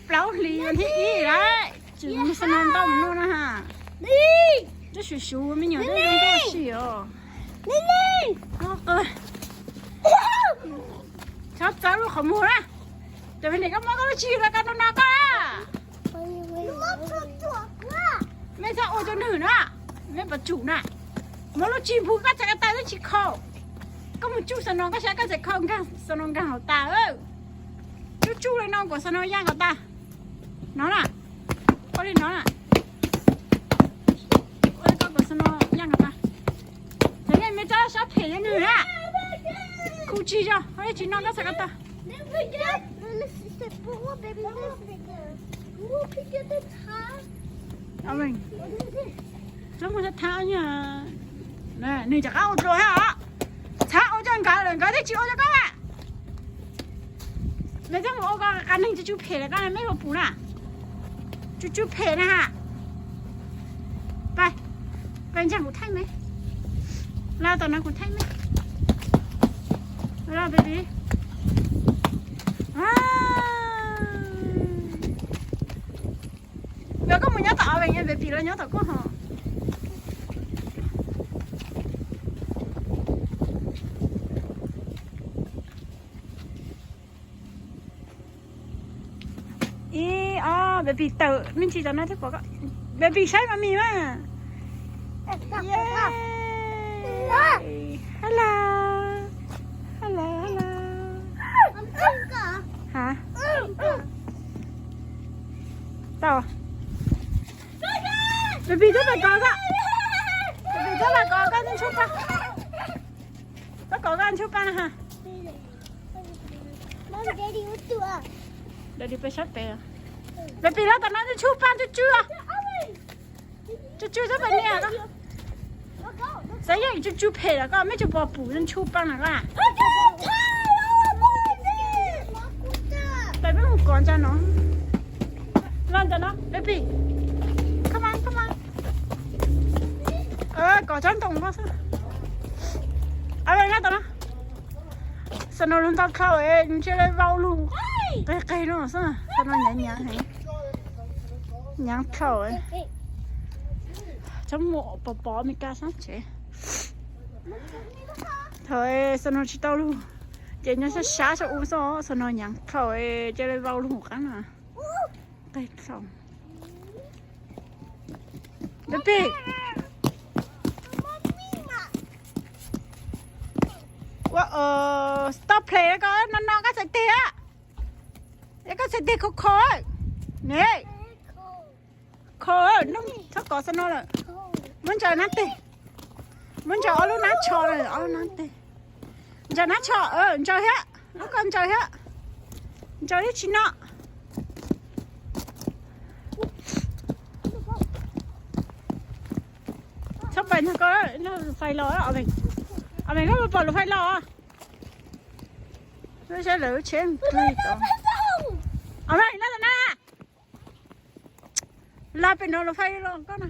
Plaub hlis vas thib ib lawm, tseem mus xa no ntau mus no na ha. Cov suv suv me nyuam zoo nkauj si os. Txhob txawb lub qhov muag na. Cov me ntawm koj muab koj lub tswv yim los koj no no koj. Mej txhob ua rau nws na. Mej puas tsum na. Muab lub tswv yim npog koj txhais ko taw twb tsis kho. Koj mus tsuj xa no koj saib koj txhais kho nkag xa no nkag hauv tas. Tsuj tsuj li no kom xa no ya hauv tas. No na. Ua li no na. Ua li ko kom xa no ya hauv tas. Cov nej me txhob sab phem li nws na. Kuv tsis yog, ua li tsis no koj txhais ko taw. Txhob mus txhab txhab, nws rov qab ua dua thiab os. Txhab ua rau nkawd lawm nkawd thiaj tsis ua rau koj. Nws thiaj mus ua koj qas neeg tsuj tsuj phem lawm koj mej puas pum na. Tsuj tsuj phem na ha. Pab, pab ntseeg kuv thaij me. Los tom no kuv thaij me. Los baby. Yog koj mus nyob tom baby, baby los nyob tom koj ho. Ib ob, baby tawm me ntsis tom no thiab pom koj. Baby saib mami mas. Hello. Hello, hello. Hab, tau. Baby, txhob pais kov koj. Baby, txhob pais kov koj ntsuj paj. Txhob kov koj ntsuj paj na ha. Daddy peb sab pem. Baby, los tom no ntsuj paj tsuj tsuj. Tsuj tsuj txhob pais nias koj. Xav yeej tsuj tsuj phem los koj mej tsuas pom pum ntsuj paj na koj. Peb mus kov ntsa no. Los ntawm no baby. Come on, come on. Kov tsob ntoo no xwb. Los tom no. Xa no lug ntau dlhau, ntsia le vau lug qig qig no xwb. Xa no nyaav nyaav heev, nyaav dlhau. Txhob muaj pov pov Meskas sab tsev. Thaum xa no tsis tau lug ces nyob sab sab saum ub xwb, xa no nyaav dlhau, cia le vau lug qab no. Qig dlhau. Baby. Ua, stop play, koj no no koj txhais tes a. Koj txhais tes khov khov. Ne. Khov, txhob kov xa no lawm. Muab ntsaws nab teg. Muab ntsaws ob lub nab tsho lawm, ob lub nab teg. Ntsaws nab tsho, ntsaws thiab. Lub ko ntsaws thiab. Ntsaws thiab tsis no. Txhob pais ntag koj, lub fais los. Os, koj puas pom lub fais los? Saib lawv tsheb plig tod. Os, los pem no lub fais los koj na.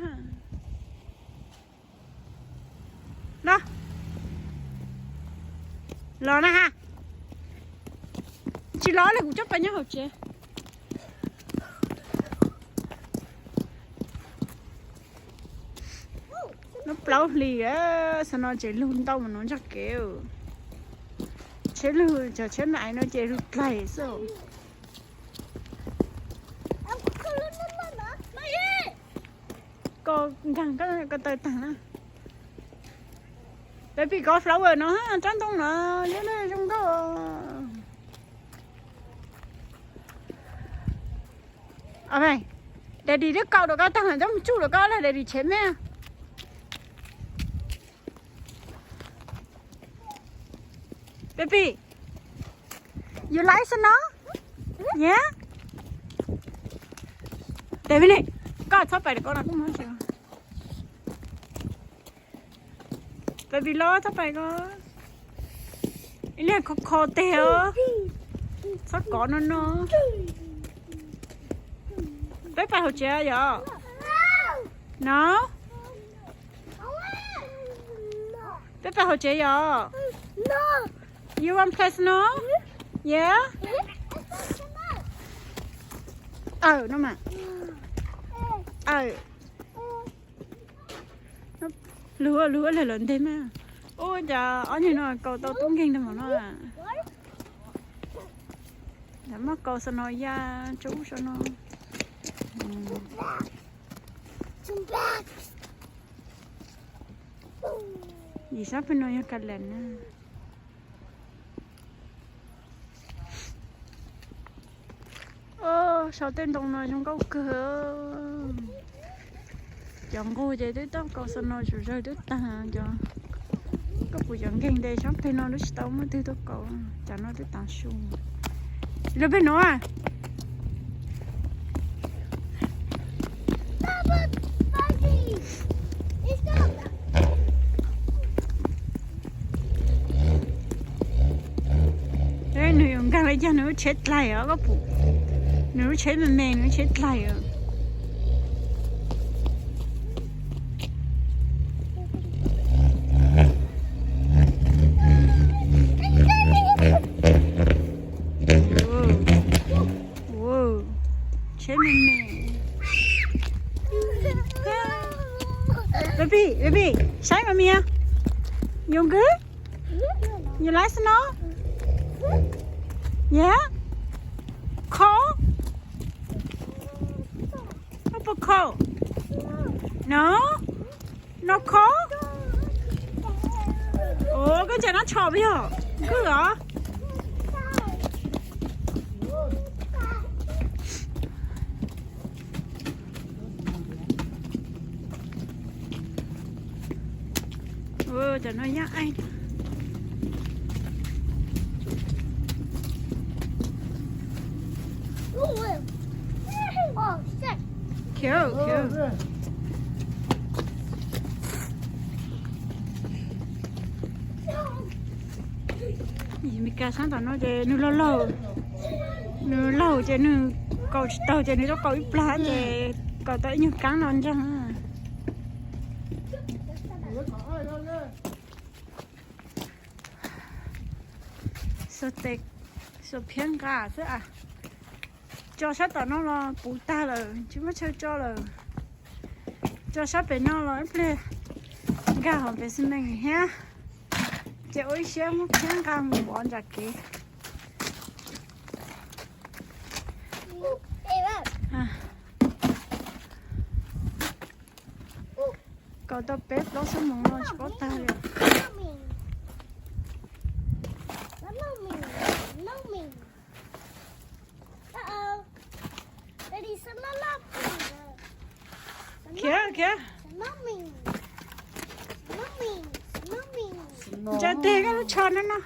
Los, los na ha. Tsis los li, kuv coj pais nyob hauv tsev. Nub plaub hlis, xa no tsev lug ntau mus no ntag kev. Tsheb lug, cov tsheb nais no ces lug dlaig xwb. Koj nkaag koj ko taw taag na. Peb pim kov flower no, tsob ntoo no liab zoo nkauj. Daddy twb kaus rau koj taag, twb mus tsuj rau koj lawm, daddy tshev mej. Baby, you like snow? Yeah. David, koj txhob pais rau koj no, koj mus tsev. Baby los txhob pais koj. Ib leeg kho kho teg os. Txhob kov no no. Peb pais hauv tsev yom? No. Peb pais hauv tsev yom? You want play snow? Yeah. Aw no mas. Aw. Lug lug lawm lawm nteg mas. Ua cas ob nyuag no kaus tau tub nkeeg ntag mog no. Muab kaus xa no ya rau ub rau no. Yim sab pem no yog ka lees na. Sau tej ntoo no zoo nkauj kawg. Cov nqug ces twb tau kaus xa no tsum zawg twb tag cov. Koj pum cov nkeeg nte sab pem no lub tsis tau muaj twg tuaj kaus, cov no twb tav su. Lawv pem no a. Nws yuav nkag li cas nws lub tsheb dlaig os koj pum. Nws lub tsheb me me nws lub tsheb dlaig os. Tsheb me me. Baby, baby, saib mas mias. Yus nkawd. You like snow? Yeah? Cold? Ua puas cold? No? No cold? Ua koj ntsia no tshov yog kawg os. Cov no yaj eej. Khiav, khiav. Yim Meskas sab tom no ces nws laug laug, nws laug ces nws kaus tsis taug ces nws tuaj kaus ib plag ces kaus tau ib nyuag kaab no ntag. Xuas tes, xuas phiab nqa xwb a. Tso sab tom no los puv tag lawm tsis muaj chaw tso lawm. Tso sab pem no los ib pliag nkag hauv pem xi mees thiab. Ces ua ib siab muab phiab nqa mus vov nram kev. Kaus tau peb plaub xuab moos no tsis paub tag li. Khiav, khiav. Ntsa teg koj lub tsho no no.